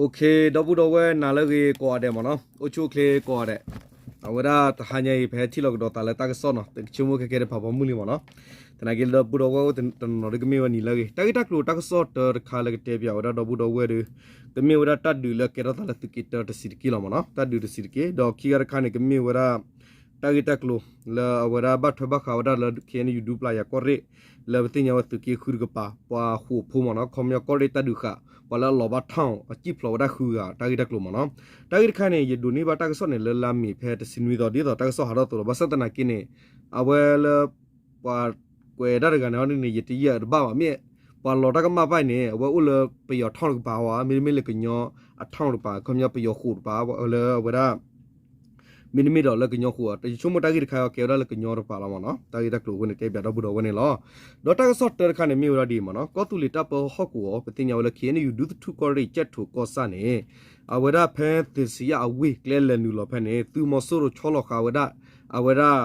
ဒီပုၢ်ဒီဝဲၢ်နၤလၢအဂ့ၤကိးဂၤဒဲးမ့ၢ်နီၤ, အိၣ်ဆူၣ်အိၣ်ချ့ကိးဂၤဒဲး, အဝဲဒၣ်တဟါညါအံၤ ပဟဲထံၣ်လိာ်ကဒီးသးလၢတၢ်ကစီၣ်နီၤ, တကဆိကမိၣ်ခဲကဲတဖၣ်ပိာ်မုၣ်လံမ့ၢ်နီၤ, သနာ်က့လၢဒီပုၢ်ဒီဝဲၢ်အိၣ်တနီၤနီၤဒီးကမ့ၢ်ဝဲနံၤလၢအဂ့ၤ, တၢ်ဂ့ၢ်တၢ်ကျိၤတၢ်ကစီၣ်တၢတခါလၢကတဲပၠးဝဲဒၣ်ဒီပုၢ်ဒီဝဲၢ်ဒီး ကမ့ၢ်ဝဲဒၣ်တၢ်ဒုးလၢကဲထီၣ်သးလၢသုးက့တၢတဆံးတက့ၢ်လီၤမ့ၢ်နီၤ, တၢ်ဒုးတဆံးတက့ၢ်, ဒီးခံဂၤတခါန့ၣ် ကမ့ၢ်ဝဲဒၣ် တၢ်ဂ့ၢ်တၢ်ကျိၤ လၢအဝဲဒၣ်ဘၣ်ထွဲဘၣ်ဃးဝဲဒၣ်လၢ ခ့ၣ်အဲၣ်ယူၣ် ဒူပျၢ်ယၤကီၢ်ရ့ၣ် လၢပသ့ၣ်ညါဝဲသုးက့ဃုတကပၤ ပှၤဃိာ်ဖိမ့ၢ်နီၤ, ခီပညီကီၢ်ရ့ၣ်တၢ်ဒုးဃာ် ပှၤလၢအလီၤဘၣ်ထီၣ် အစံၣ်ဖျိးဝဲဒၣ်ဃုဂၤ တၢ်ဂ့ၢ်တၢ်ကျိၤမ့ၢ်နီၤ, တၢ်ဂ့ၢ်တခါန့ၣ် ယဒိးန့ၢ်ဘၣ်တၢ်ကစီၣ်န့ၣ် လၢလါမ့ၤဖဲတဆံနွံသီ ဒ်သိးတၢ်ကစီၣ်ဟးထီၣ်အသိးလီၤ, ဘၣ်ဆၣ်သနာ်က့န့ၣ် အဝဲလၢ ပှၤကွဲးဒၣ်တဂၤန့ၣ်န့ၣ် ယတယံာ်တဘၣ်ဘၣ်, မ့ၢ်ပှၤလီၤတၢ်ကမၣ်ဘၣ်န့ၣ် အဝဲအိၣ်လၢပယီၤထီၣ်တကပၤဝဲ, မ့တမ့ၢ်လၢကညီအထီၣ်တကပၤ, ခီပညီပယီၤဃိာ်တကပၤ လၢအဝဲဒၣ် မ့တမ့ၢ်ဒီးလၢကညီဃိာ်, ယဆိကမိၣ်တၢ်ဂ့ၢ်တခါအံၤ ကဲဝဲဒၣ်လၢကညီတကပၤလီၤမ့ၢ်နီၤ, တၢ်ဂ့ၢ်တၢ်ကျိၤအဃိန့ၣ် ကဲပၠးဒီပုၢ်ဒီဝဲၢ်န့ၣ်လီၤ. ဒီးတၢ်ကစီၣ်တၢတခါန့ၣ် မ့ၢ်ဝဲဒၣ်ဒ်အံၤမ့ၢ်နီၤ, ကီၢ်သူလ့ၤတၢ်ပၢဟီၣ်ကဝီၤ ပသ့ၣ်ညါဝဲလၢ ခ့ၣ်အဲၣ်ယူၣ် ဒူသထူၣ်ကီၢ်ရ့ၣ် ကၠဲၣ်ထိးကီၢ်ဆၣ်န့ၣ် အဝဲဒၣ်ဖဲသ့းစံယၣ်အဝ့ၢ်ကျဲလဲၤနုာ်လီၤဖဲန့ၣ် သုးမီၤစိရိၤဆီလီၤဃာ်ဝဲဒၣ် အဝဲဒၣ်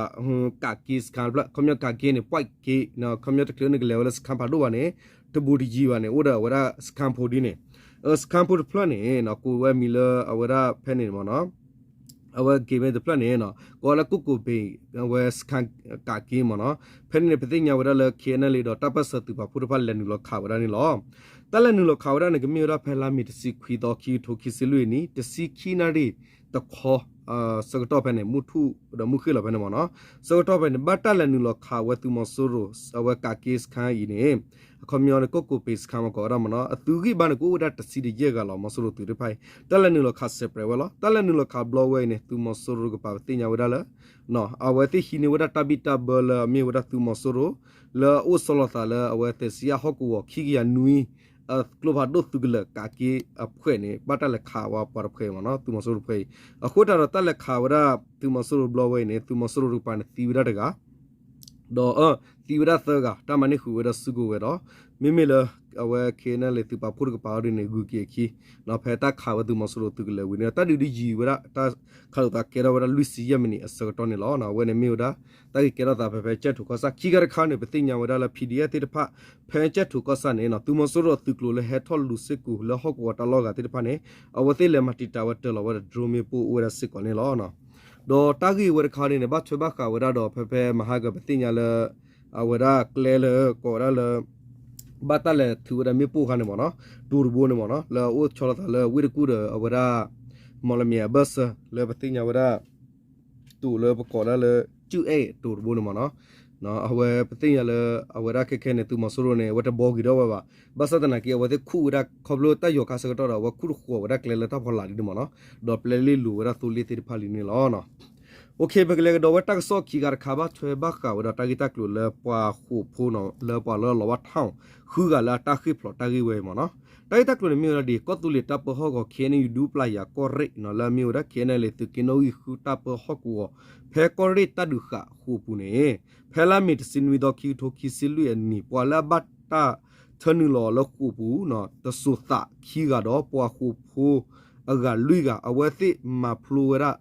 ကးက့စခန်းတဖျၢၣ်, ခီပညီကးက့န့ၣ် ပွဲးက့, ခီပညီတချုးန့ၣ်ကလဲၤဝဲလၢစခန်းဖးဒိၣ်ဘၣ်န့ၣ် တဘူးတယံၤဘၣ်န့ၣ် အိၣ်ဒီးအဝဲဒၣ်စခန်းဖိဒ်န့ၣ်, စခန်းဖိတဖျၢၣ်န့ၣ် ကိးဝဲမံၤလၢအဝဲဒၣ်ဖဲန့ၣ်မ့ၢ်နီၤ အဝဲက့ၤမ့ၢ်တဖျၢၣ်န့ၣ် ကိးလၢကိၣ်ကိၣ်ဘ့ၣ် အဝဲစခန်းကးက့မ့ၢ်နီၤ, ဖဲန့ၣ်န့ၣ် ပသ့ၣ်ညါဝဲဒၣ်လၢ ခ့ၣ်အဲၣ်ယူၣ် ဒီးတၢ်ပၢၢ်ဆၢသုးပာ်ဖှိၣ်တဖၣ်လဲၤနုာ်လီၤခးဝဲဒၣ်န့ၣ်လီၤ. တၢ်လဲၤနုာ်လီၤခးဝဲဒၣ်န့ၣ် ကမ့ၢ်ဝဲဒၣ်ဖဲလါမ့ၤတဆံခွံသီ ခံကထိခံဆံလွံၢ်နံၣ် တဆံခံနၣ်ရံၣ်တခီ ဆၢကတီၢ်ဖဲန့ၣ် မုၢ်ထူၣ်ဒီးမုၢ်ဃ့ၢ်လီၤဖဲန့ၣ်မ့ၢ်နီၤ, ဆၢကတီၢ်ဖဲန့ၣ် ဘၣ်တၢ်လဲၤနုာ်လီၤခးဝဲသုးမီၤစိရိၤ အဝဲကးက့စခန်းအံၤန့ၣ် အခီပညီန့ၣ် ကိၣ်ကိၣ်ဘ့ၣ်စခန်းမ့ၢ်ကိးဝဲဒၣ်မ့ၢ်နီၤ, အသုးဂံၢ်ဘါန့ၣ် ကအိၣ်ဝဲဒၣ်တဆံတယဲၢ်ဂၤလီၤ, မီၤစိရိၤသုးသ့ၣ်တဖၣ်အံၤ တၢ်လဲၤနုာ်လီၤခးစဲးပြဲးဝဲလီၤ. တၢ်လဲၤနုာ်လီၤခးဘျီဝဲအံၤန့ၣ် သုးမီၤစိရိၤတကပၤပသ့ၣ်ညါဝဲဒၣ်လၢ အဝဲသ့ၣ်ဟံးန့ၢ်ဝဲဒၣ်တၢ်ဘံၣ်တၢ်ဘၢလၢအမ့ၢ်ဝဲဒၣ်သုးမီၤစိရိၤ လၢအအိၣ်ဆီလီၤသးလၢအဝဲသ့းစံယၣ်ဟီၣ်ကဝီၤ ခံကယၤနွံ အကျိဖးဒိၣ်သုးကလၢၤကးက့အဖှဲးန့ၣ် ဘၣ်တၢ်လဲၤခးဝဲပှၤတဖှဲးမ့ၢ်နီၤ, သုးမီၤစိရိၤတဖှဲးအံၤ, အဃိသတးဒီးတၢ်လဲၤခးဝဲဒၣ်သုးမီၤစိရိၤဘျီဝဲအံၤန့ၣ် သုးမီၤစိရိၤတကပၤန့ၣ်သံဝဲဒၣ်တဂၤ ဒီး သံဝဲဒၣ်သၢဂၤ တၢ်မၤန့ၢ်ဃုာ်ဝဲဒၣ်စုကဝဲၤဒီး မ့မ့ၢ်လၢ အဝဲ ခ့ၣ်အဲၣ်ယူၣ် သုးပာ်ဖှိၣ်တကပၤအံၤဒ်န့ၣ် ဂုၤက့ၤအခံ ဖဲတၢ်ခးဝဲသုးမီၤစိရိၤသုးကလၢၤဝံၤန့ၣ် တၢ်ဒုးဒ်ယံာ်ဝဲဒၣ် တၢ်ခးလိာ်သးကဲထီၣ်ဝဲဒၣ်လွံၢ်ဆံယဲၢ်မံးနံးအဆၢကတီၢ်န့ၣ်လီၤ. အဝဲန့ၣ်မ့ၢ်ဝဲဒၣ် တၢ်ဂ့ၢ်ကဲထီၣ်သးဖဲဖဲကၠဲၣ်ထိးကီၢ်ဆၣ် ခံခါတခါန့ၣ် ပသ့ၣ်ညါဝဲဒၣ်လၢ PDF သ့ၣ်တဖၣ် ဖဲကၠဲၣ်ထိးကီၢ်ဆၣ်န့ၣ် သုးမီၤစိရိၤသုးကျိၤလၢဟဲထီၣ်လူၤစ့ၢ်ကီးလၢဟီၣ်ကဝီၤတၢ်လီၢ်ဂၤသ့ၣ်တဖၣ်န့ၣ် အဝဲသ့ၣ်လဲၤမၤတံာ်တာ်ဝဲတၢ်လီၤဝဲဒၣ် drone မ့ၣ်ပိၢ်အိၣ်ဝဲဒၣ်စ့ၢ်ကီးန့ၣ်လီၤ. ဒီးတၢ်ဂ့ၢ်ဝဲတခါန့ၣ်န့ၣ် ဘၣ်ထွဲဘၣ်ဃးဝဲဒၣ်ဒီးဖဲဖဲမဟါက ပသ့ၣ်ညါလၢ အဝဲဒၣ်ကျဲလၢကိးဝဲဒၣ်လၢ ဘၣ်တၢ်လဲၤထုးဝဲဒၣ်မ့ၣ်ပိၢ်အခါန့ၣ်မ့ၢ်နီၤ တိၤတဘိန့ၣ်မ့ၢ်နီၤ လၢအအိၣ်ဆီလီၤသးလၢဝ့ၢ်တကူၣ်ဒီးအဝဲဒၣ် မီၣ်လမံၤအဘၢၣ်စၢၤ လၢပသ့ၣ်ညါဝဲဒၣ် တိၤလၢပကိးဒၣ်လၢ ကၠူၣ်အဲၣ်တိၤတဘိန့ၣ်မ့ၢ်နီၤ အဝဲပသ့ၣ်ညါလၢ အဝဲဒၣ်ခဲခဲန့ၣ် သုးမီၤစိရိၤန့ၣ် အဝဲတဘီဂ့ၤထီၣ်ဝဲဘၣ်. ဘၣ်ဆၣ်သနာ်က့ အဝဲသ့ၣ်ခူၣ်ဝဲဒၣ် ခီဖျိတၢ်ယီၤခါဆၢကတီၢ်ဒီး အဝဲခူၣ်တဃီၤဝဲဒၣ်ကျဲလၢတၢ်ဖီလာ်ဒ်န့ၣ်မ့ၢ်နီၤ ဒီးပျဲလ့ၢ်လိၤဝဲဒၣ်သိလ့ၣ်သ့ၣ်တဖၣ်လံန့ၣ်လီၤ. ပကလဲၤကဒီးဝဲတၢ်ကစီၣ်ခံခါတခါ ဘၣ်ထွဲဘၣ်ဃးဝဲဒီးတၢ်ဂ့ၢ်တၢ်ကျိၤလၢပှၤဃိာ်ဖိနီၤ လၢပှၤလၢအလီၤဘၣ်ထီၣ်ဃုဂၤလၢအတၢ်ဃ့ၢ်ဖျိးတၢ်ဂ့ၢ်ဝဲအံၤမ့ၢ်နီၤ. တၢ်ဂ့ၢ်တၢ်ကျိၤန့ၣ်မ့ၢ်ဝဲဒၣ်ဒ်အံၤ ကီၢ်သူလ့ၤတၢ်ပၢဟီၣ်ကဝီၤ ခ့ၣ်အဲၣ်ယူၣ် ဒူပျၢ်ယၤကီၢ်ရ့ၣ်နီၤ လၢအမ့ၢ်ဝဲဒၣ် ခ့ၣ်အဲၣ်ယူၣ် သုးက့နီၣ်ဂံၢ်ဃုတၢ်ပၢဟီၣ်ကဝီၤ ဖဲကီၢ်ရ့ၣ်တၢ်ဒုးဃာ်ဃိာ်ပူၤန့ၣ် ဖဲလါမ့ၤတဆံနွံသီ ခံကထိခံဆံလွံၢ်အနံၣ် ပှၤလၢအဘၣ်တၢ်ထၢနုာ်လီၤလၢဃိာ်ပူၤ တစိၤသးခံဂၤဒီး ပှၤဃိာ်ဖိအဂၤလွံၢ်ဂၤ အဝဲသ့ၣ်မၤဖျိဝဲဒၣ်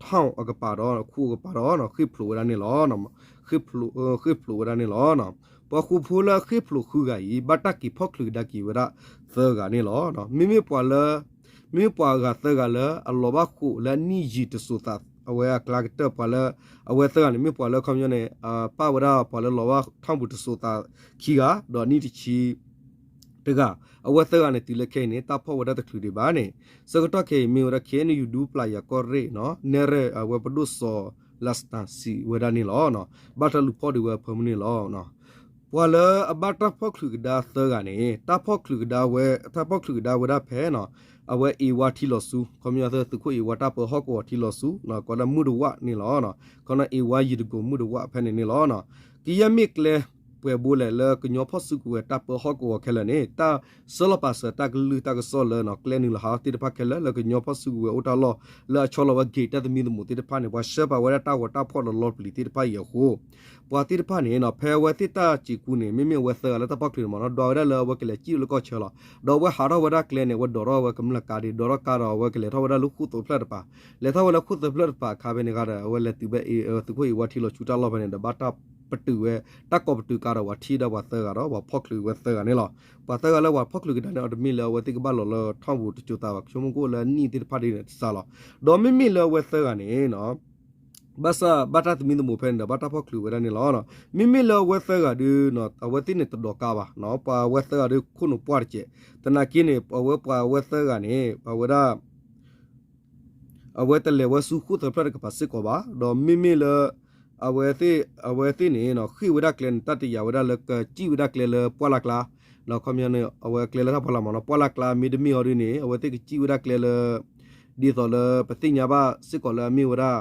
ထီၣ်အကပၤဒီး ခူၣ်အကပၤဒီး ဃ့ၢ်ဖျိးဝဲဒၣ်န့ၣ်လီၤ. ဃ့ၢ်ဖျိးဝဲဒၣ်န့ၣ်လီၤ. ပှၤဃိာ်ဖိလၢအဃ့ၢ်ဖျိးဃုဂၤအံၤ ဘၣ်တၢ်က့ၤဖီၣ်ချုးကဒါက့ၤဝဲဒၣ်သၢဂၤန့ၣ်လီၤ. မ့မ့ၢ်ပှၤလၢ မ့မ့ၢ်ပှၤအဂၤသၢဂၤလၢအလီၤဘၣ်ဃိာ်လၢအနံၣ်ယံာ်တစိၤသး အဝဲအကျါကတၢၢ်ပှၤလၢ အဝဲသၢဂၤန့ၣ် မ့ၢ်ပှၤလၢခီပညီန့ၣ် ပၣ်ဝဲဒၣ်ပှၤလၢလီၤဘၣ်ထီၣ်ပူၤတစိၤသးခံဂၤ ဒီးနံၣ်တဆံ တဂၤ အဝဲသၢဂၤန့ၣ် တုၤလၢခဲအံၤန့ၣ် တၢ်ဖီၣ်ဝဲဒၣ်တချုးဒံးဘၣ်န့ၣ် ဆၢကတီၢ်ခဲအံၤမ့ၢ်ဝဲဒၣ် ခ့ၣ်အဲၣ်ယူၣ် ဒူပျၢ်ယၤကီၢ်ရ့ၣ်နီၤ နဲၣ်ရွဲၣ်အဝဲပဒိၣ်စီၤ လၢစတၢ်စံးဝဲဒၣ်န့ၣ်လီၤ. ဘၣ်တၢ်လူၤဖီၣ်ဒံးဝဲအဖၢမုၢ်န့ၣ်လီၤ. ပှၤလၢအဘၣ်တၢ်ဖီၣ်ချုးကဒါသၢဂၤန့ၣ် တၢ်ဖီၣ်ချုးကဒါဝဲ တၢ်ဖီၣ်ချုးကဒါဝဲဒၣ်ဖဲနီၤ အဝဲအ့ဝါထံလီၤဆူ ခီပညီသုးခိၣ်အ့ဝါတၢ်ပၢဟီၣ်ကဝီၤထံလီၤဆူ ကိးဒၣ်မုၢ်တဝၣ်န့ၣ်လီၤ. ခီပညီအ့ဝါယံၤတကိးမုၢ်တဝၣ်ဖဲန့ၣ်န့ၣ်လီၤ. ကယဲၢ်မ့ၢ်ကျဲပှဲၤဘိလဲၣ်လၢကညီဖီၣ်စုကဝဲၤတၢ်ပၢဟီၣ်ကဝီၤခဲလၢာ်န့ၣ် တၢ်ဆှၢလီၤပာ်စၢၤတၢ်ကလုၢ်တၢ်ကစီၣ်လၢနီၤ ကျဲနုာ်လီၤဟးထီၣ်သ့ၣ်တဖၣ်ခဲလၢာ် လၢကညီဖီၣ်စုကဝဲၤအိၣ်တၢ်လီၢ် လၢအဆီလီၤဝဲ gate တၢ်သမံသမိးသ့ၣ်တဖၣ်န့ၣ် ပှၤဆှၢပာ်ဝဲဒၣ်တၢ်ဂီၤတၢ်ဖီၣ်ဒီးလီပျံၤသ့ၣ်တဖၣ်အံၤအဃိ ပှၤသ့ၣ်တဖၣ်န့ၣ်နီၤ ဖဲအဝဲသ့ၣ်တၢ်စံးကူန့ၣ် မ့မ့ၢ်အဝဲသၢဂၤလၢတၢ်ဖီၣ်ချုးန့ၣ်မ့ၢ်နီၤ ဒွးဝဲဒၣ်လၢအဝဲကလဲၤစံၣ်လၢကီၢ်ဆၢလီၤ. ဒီးအဝဲဟးထီၣ်ဝဲဒၣ်ကျဲန့ၣ် အဝဲဒိးထီၣ်ဝဲကမျၢၢ်ကါဒံး ဒိးထီၣ်ကါဒီးအဝဲကလဲၤထီၣ်ဝဲဒၣ်လၢဃိၣ်သၢဖျၢၣ်တပၤ လဲၤထီၣ်ဝဲလၢဃိၣ်သၢဖျၢၣ်တပၤအခါဖဲန့ၣ်ဂၤဒီး အဝဲလဲၤတုၤဖဲသုးခိၣ်အ့ဝါထံလီၤဆူတၢ်လီၢ်ဖဲန့ၣ်ဒီး ဘၣ်တၢ် ပတုာ်ဝဲ တၢ်ကိးပတုာ်ကးဒီးပှၤထံၣ်ဒၣ်ပှၤသၢဂၤဒီး ပှၤဖီၣ်ချုးဝဲသၢဂၤန့ၣ်လီၤ. ပှၤသၢဂၤလၢပှၤဖီၣ်ချုးကဒါန့ၣ် အတမ့ၢ်လၢအဝဲသ့ၣ်ကဘၣ်လီၤလၢထီၣ်ပူၤတစိၤသးဘၣ် ဆိကမိၣ်ကအိၣ်လၢနံၣ်သ့ၣ်တဖၣ်ဒ်န့ၣ်တစှၤလီၤ. ဒီးမ့မ့ၢ်လၢအဝဲသၢဂၤန့ၣ် ဘၣ်ဆၣ်ဘၣ်တၢ်သမံသမိးဖဲန့ၣ်ဒီး ဘၣ်တၢ်ဖီၣ်ချုးဝဲဒၣ်န့ၣ်လီၤ. မ့မ့ၢ်လၢအဝဲသၢဂၤဒုး အဝဲသ့ၣ်န့ၣ်တဒိးကါဘၣ်, ပှၤဝဲသၢဂၤဒုးခိၣ်နူာ်ပှၢ်တကဲး, သနာ်က့န့ၣ် အဝဲပှၤဝဲသၢဂၤန့ၣ် အဝဲဒၣ် အဝဲတလဲၤဝဲဆူဃိၣ်သၢဖျၢၣ်တကပၤစ့ၢ်ကီးဘၣ်, ဒီးမ့မ့ၢ်လၢ အဝဲသ့ၣ် အဝဲသ့ၣ်န့ၣ် ဃ့ၢ်ဝဲဒၣ်ကျဲန့ၣ် တၢ်တယာ်ဝဲဒၣ်လၢကစံၣ်ဝဲဒၣ်ကျဲလၢပှၢ်လၢ်ကျါ, ခီပညီန့ၣ် အဝဲကျဲလၢတၢ်ဖီလာ်မ့ၢ်နီၤ ပှၢ်လၢ်ကျါမ့တမ့ၢ်အီၤဒ်န့ၣ် အဝဲသ့ၣ်ကစံၣ်ဝဲဒၣ်ကျဲလၢ ဒ်သိးလၢပသ့ၣ်ညါဘၣ်စ့ၢ်ကီးလၢအမ့ၢ်ဝဲဒၣ်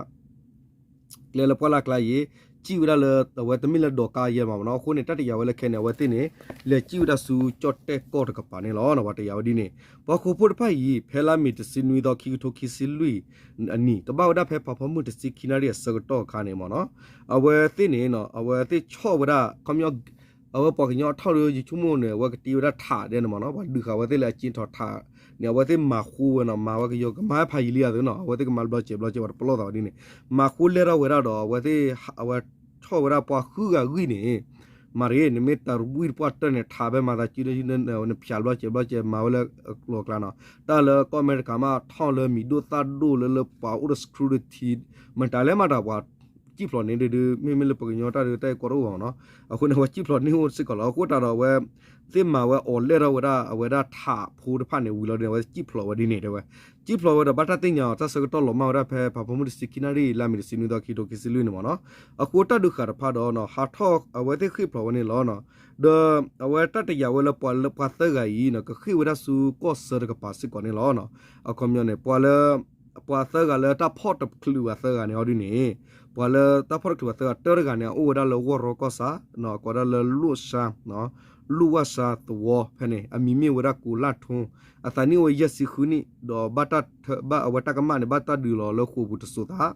ကျဲလၢပှၢ်လၢ်ကျါအံၤ စံၣ်ဝဲဒၣ်လၢ အဝဲတမ့ၢ်လၢဒိးကါယဲမ့ၢ်နီၤ, အဃိန့ၣ် တၢ်တယာ်ဝဲလၢခဲန့ၣ် အဝဲသ့ၣ်န့ၣ် လဲၤစံၣ်ဝဲဒၣ်ဆူကၠီၣ်တဲၣ်ကီၢ်တကပၤန့ၣ်လီၤ. ပှၤတယာ်ဝဲဒ်န့ၣ် ပှၤဃိာ်ဖိတဖၣ်အံၤ ဖဲလါမ့ၤတဆံနွံသီ ခံကထိခံဆံလွံၢ်အနံၣ် ကဘၣ်ဝဲဒၣ်ဖဲဖးဖီမုၢ်တဆံခံနၣ်ရံၣ်အဆၢကတီၢ်အခါန့ၣ်မ့ၢ်နီၤ, အဝဲသ့ၣ်န့ၣ် အဝဲသ့ၣ်ဆီၣ်ဝဲဒၣ် ခီပညီ အဝဲပှၤကညီအထီၣ်ဒီး ယဆိကမိၣ်န့ၣ် အဝဲကတ့ဝဲဒၣ်ထးဒဲးန့ၣ်မ့ၢ်နီၤ, ပှၤဒုးဃာ်ဝဲသ့ၣ်လၢအကၠ့ထီၣ်ထးန့ၣ် အဝဲသ့ၣ်မၤဃိဝဲနီၤ, မၤဝဲကယီကမၤဖးယံာ်လံဧါသ့နီၤ, အဝဲသ့ၣ်ကမၤဘျီစဲးဘျီစဲး ပှၤတပလီၢ်သးဝဲဒ်န့ၣ် မၤဃိလဲၢ်ထီၣ်ဝဲဒၣ်ဒီး အဝဲသ့ၣ် အဝဲဆီၣ်ဝဲဒၣ်ပှၤဃုဂၤဂံၢ်န့ၣ် မၤရ့ နမ့ၢ်တၢ်တဘှံၣ်တပှၢ်တၢၢ်န့ၣ် ထးဖဲမၤသးစု နဖၠးဘျီစဲးဘျီစဲး မၤဝဲလၢအကျိၤအကျါနီၤ, တၢ်လၢကီၢ်အမဲရကၤမး ထီၣ်လၢမံၤဒိၣ်သၣ်ဒိၣ်လၢလၢပှၤအိၣ်ဒီး security မတၤလဲၣ်မးတၢ်ပှၤ စံၣ်ဖျိးန့ၣ်ဒုး မ့မ့ၢ်လၢပှၤကညီတၢ်ဒုးတၢ်အံၤကီတအိၣ်ဘၣ်နီၤ, အဃိန့ၣ် အဝဲစံၣ်ဖျိးန့ၢ်အိၣ်စ့ၢ်ကီးလီၤ. အဃိတၢ်ဒီးအဝဲ သ့ၣ်မၤဝဲအီၤလဲၢ်ထီၣ်ဝဲဒၣ် အဝဲဒၣ်ထးဖိတဖၣ်န့ၣ်ဝံၤလီၤဒ်န့ၣ် အဝဲစံၣ်ဖျိးဝဲဒ်န့ၣ်တဲဝဲ, စံၣ်ဖျိးဝဲဒီး ဘၣ်တၢ်သ့ၣ်ညါအီၤ တၢ်ဆၢကတီၢ်လီၤမၢ်ဝဲဒၣ်ဖဲ ဖးဖီမုၢ်တဆံခံနၣ်ရံၣ် လါမ့ၤတဆံနွံသီ ခံကထိခံဆံလွံၢ်န့ၣ်မ့ၢ်နီၤ, အဃိတၢ်ဒုးဃာ်တဖၣ်ဒီး ဟးထီၣ်အဝဲသ့ၣ်ဃ့ၢ်ဖျိးဝဲန့ၣ်လီၤ. ဒီးအဝဲတၢ်တယာ်ဝဲလၢပှၤသၢဂၤအံၤ ကဃ့ၢ်ဝဲဒၣ်ဆူကီၢ်ဆၢတကပၤစ့ၢ်ကီးန့ၣ်လီၤ. အခီပညီန့ၣ် ပှၤလၢ ပှၤသၢဂၤလၢတၢ်ဖီၣ်တချုးဘၣ်သၢဂၤန့ၣ်အီၤဒ်န့ၣ် ပှၤလၢတၢ်ဖီၣ်တချုးဘၣ်သၢဂၤ တၢတဂၤန့ၣ် အအိၣ်ဝဲဒၣ်လၢဝီၢ်ရီကီၢ်ဆၣ် ကိးဒၣ်လၢလိၣ်စါ လိၣ်ဝၣ်စါသဝီဖဲန့ၣ် အမံၤမ့ၢ်ဝဲဒၣ်ကိၤလၢ်ထူ, အသးနံၣ်အိၣ်ဝဲယဲၢ်ဆံဃုနံၣ် ဒီးဘၣ်တၢ်ထၢဘၣ်အဝဲတၢ်ကမၣ်န့ၣ် ဘၣ်တၢ်ဒုးလီၤလၢဃိာ်ပူၤတစိၤသး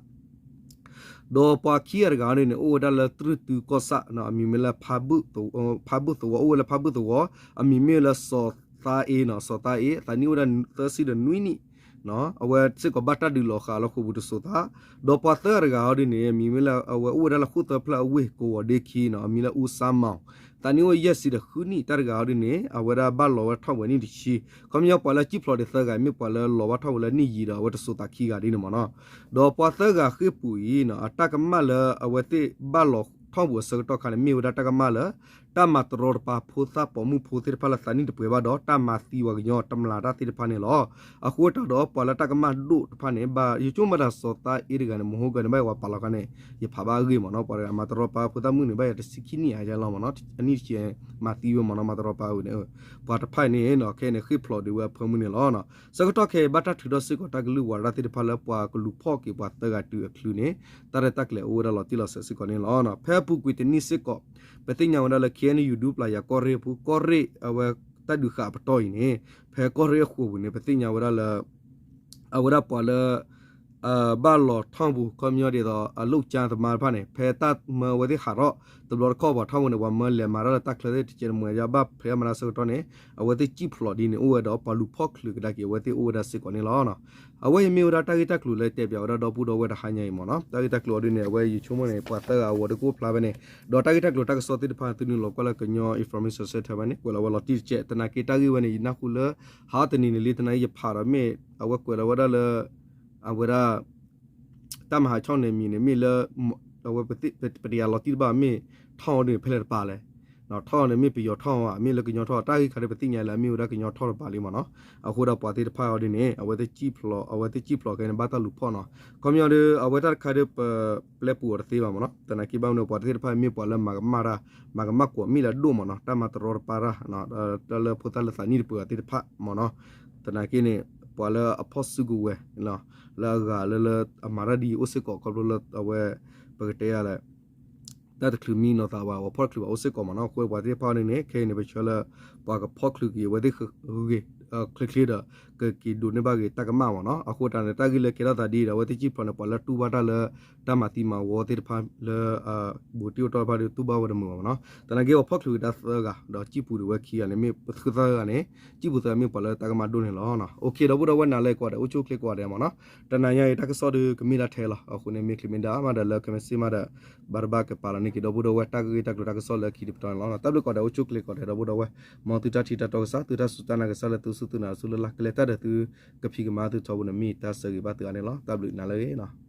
ဒီးပှၤခံဂၤတဂၤန့ၣ်န့ၣ် အိၣ်ဝဲဒၣ်လၢတြုၢ်တုကီၢ်ဆၣ် အမံၤမ့ၢ်လၢ ဖါဘုၣ်သဝီ အိၣ်ဝဲလၢဖါဘုၣ်သဝီ အမံၤမ့ၢ်လၢစီၤသါအ့နီၤ စီၤသါအ့ အသးနံၣ်အိၣ်ဝဲဒၣ်သၢဆံဒီးနွံနံၣ် အဝဲစ့ၢ်ကီးဘၣ်တၢ်ဒုးလီၤဃာ်လၢဃိာ်ပူၤတစိၤသး, ဒီးပှၤသၢဂၤတဂၤဟီဒ်န့ၣ် အမံၤမ့ၢ်လၢအဝဲအိၣ်ဝဲဒၣ်လၢဃိာ်သၢဖျၢၣ်အဝ့ၢ် ကဝီၤဒ့ခံနီၤ အမံၤလၢအူစါမီၤ သးနံၣ်အိၣ်ယဲၢ်ဆံဒီးဃုနံၣ် တၢ်တဂၤဟီဒ်န့ၣ် အဝဲဒၣ်ဘၣ်လီၤဝဲထီၣ်ဝဲနံၣ်တဆံ, ခီပညီပှၤလၢစံၣ်ဖျိးဒံးသၢဂၤ မ့ၢ်ပှၤလၢလီၤဘၣ်ထီၣ်ဝဲလၢနံၣ်ယံာ်ဒီး အဝဲတစိၤသးခံဂၤဒ်န့ၣ်မ့ၢ်နီၤ, ဒီးပှၤသၢဂၤဃ့ၢ်ပူၤအံၤ အတၢ်ကမၣ်လၢအဝဲသ့ၣ်ဘၣ်လီၤထီၣ်ပူၤအဆၢကတီၢ်ခါန့ၣ် မ့ၢ်ဝဲဒၣ်တၢ်ကမၣ်လၢ တၢ်မၤတရီတပါ ဖိသၣ်ပိာ်မုၣ်ဖိသ့ၣ်တဖၣ်လၢသးနံၣ်တပှဲၤဘၣ်ဒီး တၢ်မၤသံပှၤကညီတမျးတၢ်သ့ၣ်တဖၣ်န့ၣ်လီၤ. အဃိတၢ်ဒီးပှၤလၢတၢ်ကမၣ်ဒိၣ်တဖၣ်န့ၣ် ဘၣ်ယဆိကမိၣ်မ့ၢ်တၢ်စီၤသါအ့တဂၤန့ၣ် မဟိကၢန့ၣ် ဘၣ်ယဝၤပာ်လီၤခါန့ၣ် ယဖးဘၣ်အဂ့ၢ်မ့ၢ်နီၤ ပှၤတဂၤမၤတရီတပါဖိသၣ်မုၣ်န့ၣ် ဘၣ်ယၤတဆံခံနံၣ်အယါလီၤမ့ၢ်နီၤ အနံၣ်တဆံ မၤသံဝဲမ့ၢ်နီၤ မၤတရီတပါဝဲန့ၣ် ပှၤတဖၣ်န့ၣ် ခဲအံၤန့ၣ် ဃ့ၢ်ဖျိးဒံးဝဲအဖၢမုၢ်န့ၣ်လီၤ. ဆၢကတီၢ်ခဲအံၤ ဘၣ်တၢ်ထုးထီၣ်စ့ၢ်ကီးတၢ်ကလုၢ်ဝးတၢ်သ့ၣ်တဖၣ်လၢပှၤကလူၤဖီၣ်က့ၤပှၤသၢဂၤတုၤအချုးန့ၣ် တၢ်ရဲၣ်တၢ်ကျဲၤအိၣ်ဝဲဒၣ်လီၤတံၢ်လီၤဆဲးစ့ၢ်ကီးန့ၣ်လီၤ. ဖဲအပူၤကွံာ်တနံၣ်စ့ၢ်ကီး ပသ့ၣ်ညါဝဲဒၣ်လၢ ခ့ၣ်အဲၣ်ယူၣ် ဒူပျၢ်ယၤကီၢ်ရ့ၣ်အပူၤ ကီၢ်ရ့ၣ်အဝဲတၢ်ဒုးဃာ်အပတီၢ်အံၤန့ၣ် ဖဲကီၢ်ရ့ၣ်အဃိာ်ပူၤန့ၣ် ပသ့ၣ်ညါဝဲဒၣ်လၢ အဝဲဒၣ်ပှၤလၢ ဘၣ်လီၤထီၣ်ပူၤ ခီပညီဒ်သိး အလိၣ်ကၠါသမါတဖၣ်န့ၣ် ဖဲတၢ်မၢအဝဲသ့ၣ်ဟးထီၣ် တဘျီတခီၣ်ပှၤထီၣ်ပူၤန့ၣ် ပှၤမၢလဲၤမၤတၢ်လၢတၢ်ချၢသ့ၣ်တကဲးတမှဲၤ ယဘၣ်ဖဲမၤတၢ်ဆၢကတီၢ်န့ၣ် အဝဲသ့ၣ်စံၣ်ဖျိးဒ်န့ၣ်အိၣ်ဝဲဒီး ပှၤလူၤဖီၣ်ချုးကဒါက့ၤအဝဲသ့ၣ်အိၣ်ဝဲဒၣ်စ့ၢ်ကီးန့ၣ်လီၤ. အဝဲအံၤမ့ၢ်ဝဲဒၣ်တၢ်ဂ့ၢ်တၢ်ကျိၤလၢတဲပၠးဝဲဒၣ်ဒီပုၢ်ဒီဝဲၢ်တဟါညါအံၤမ့ၢ်နီၤ တၢ်ဂ့ၢ်တၢ်ကျိၤအီၤဒ်န့ၣ် အဝဲယဆိကမိၣ်န့ၣ် ပှၤသၢဂၤအဂီၤဒ်ကအိၣ်ဖျါဖဲန့ၣ် ဒီးတၢ်ဂ့ၢ်တၢ်ကျိၤတၢ်ကစီၣ်သ့ၣ်တဖၣ် သုနုာ်လီၤကွၢ်လၢကညီ Information Center ဖဲန့ၣ် ကွဲးလီၤဝဲလီၤတံၢ်တကဲး သနာ်က့တၢ်ဂ့ၢ်ဝဲန့ၣ် ယနၢ်ဟူလၢ ဟးအီၣ်တနံၤန့ၣ်လံ သနာ်က့ယဖးဒီးမ့ၢ် အဝဲကွဲးလီၤဝဲဒၣ်လၢ အဝဲဒၣ် တၢ်မၤဟးဆီၣ်န့ၣ်မံၤန့ၣ် မ့ၢ်လၢ အဝဲပတယၤလီၤတံၢ်တဘၣ် မ့ၢ်ထီၣ်အီၤဒ်န့ၣ် ဖဲလဲၣ်တပၤလဲၣ် ထီၣ်အီၤန့ၣ် မ့ၢ်ပယီၤထီၣ်အီၤ မ့ၢ်လၢကညီထီၣ် တၢ်ဂ့ၢ်ခါဒ်ပသ့ၣ်ညါလၢအမ့ၢ်ဝဲဒၣ်ကညီထီၣ်တပၤလံမ့ၢ်နီၤ အဃိဒီးပှၤသ့ၣ်တဖၣ်အီၤဒ်န့ၣ် အဝဲသ့ၣ်စံၣ်ဖျိး အဝဲသ့ၣ်စံၣ်ဖျိးခဲန့ၣ် ဘၣ်တၢ်လူၤဖီၣ်နီၤ ခီပညီဒီး အဝဲတၢ်တခါဒီးပပျဲပူၤအီၤတသ့ဘၣ်မ့ၢ်နီၤ သနာ်က့ဘၣ်မနုၤပှၤသ့ၣ်တဖၣ်မ့ၢ်ပှၤလၢမၤကမၣ်တၢ် မၤကမၣ်ကွီၢ်မ့ၢ်လၢအဒိၣ်မ့ၢ်နီၤ တၢ်မၤတရီတပါတၢ် တၢ်လၢဖိသၣ်လၢသးနံၣ်တပှဲၤအီၤသ့ၣ်တဖၣ်မ့ၢ်နီၤ သနာ်က့န့ၣ် ပှၤလၢအဖီၣ်စုကဝဲၤ လၢအဂၤလၢလၢအမၤတၢ်ဒ်အံၤအိၣ်စ့ၢ်ကီးခီဖျိလၢအဝဲ ပကတဲယၤလဲၣ် တၢ်တချုးမံနီၤသးဘၣ် ပှၤဖီၣ်တချုးဘၣ်အိၣ်စ့ၢ်ကီးမ့ၢ်နီၤ အဃိပှၤသ့ၣ်တဖၣ်န့ၣ်န့ၣ် ခဲအံၤန့ၣ် ပဆၢလၢ ပှၤကဖီၣ်ချုးက့ၤအဝဲသ့ၣ်ဂ့ၤဂ့ၤ ချ့ချ့ဒီး ကက့ၤဒိးန့ၢ်ဘၣ်က့ၤတၢ်ကမၣ်မ့ၢ်နီၤ. အဃိတၢ်န့ၣ် တၢ်ဂ့ၢ်လၢကဲထီၣ်သးဒ်အံၤဒီး အဝဲသ့ၣ်စံၣ်ဖျိးန့ၣ် ပှၤလၢတူၢ်ဘၣ်တၢ်လၢ တၢ်မၤသံမၤဝီသ့ၣ်တဖၣ်လၢ ဘူးတံၢ်အိၣ်တီၢ်တဖၣ်ဒီး တူၢ်ဘၣ်ဝဲတမုာ်ဘၣ်မ့ၢ်နီၤ. သနာ်က့ ပှၤဖီၣ်ချုးက့ၤတၢ်သၢဂၤ ဒီးစံၣ်ပူၤဒံးဝဲခံဂၤန့ၣ် မ့ၢ်သၢဂၤန့ၣ် စံၣ်ပူၤသၢဂၤမ့ၢ်ပှၤလၢတၢ်ကမၣ်ဒိၣ်န့ၣ်လီၤ. အိၣ်ခ့ ဒီပုၢ်ဒီဝဲၢ် နၤလၢကိးဂၤဒဲး အိၣ်ဆူၣ်အိၣ်ချ့ကိးဂၤဒဲးမ့ၢ်နီၤ. တနၤညါအံၤ တၢ်ကစီၣ်ဒီးကမ့ၢ်ဒၣ်ထဲလီၤ. အဃိန့ၣ် မ့ၢ်ချ့မ့ၢ်ဒၣ်မးဒီး လၢ comment စ့ၢ်မးဒီး ဘၣ်တဘၣ်ကပာ်လီၤန့ၢ်က့ၤ ဒီပုၢ်ဒီဝဲၢ် တၢ်ဂ့ၢ်တၢ်ကျိၤတၢ်ကစီၣ်လၢခံတပတီၢ်န့ၣ်လီၤ. တၢ်ဘျုးကိးဂၤဒဲး အိၣ်ဆူၣ်အိၣ်ချ့ကိးဂၤဒဲး ဒီပုၢ်ဒီဝဲၢ်, မ်သုတၢ်ထံၣ်တၢ်တီကစၢ် သုတၢ်စူၢ်တၢ်နာ်ကစၢ်လၢသုစူၢ်သုနာ် သုလၢ်လၢ်ကလဲာ် တၢ်ဒီးသုကဖံးကမၤသုထီဘိန့ၣ် မ့ၢ်တၢ်ဆၢဂ့ၤဘၣ်သုအါန့ၣ်လီၤ. တၢ်ဘျုးနၤလၢအဂ့ၤနီၤ.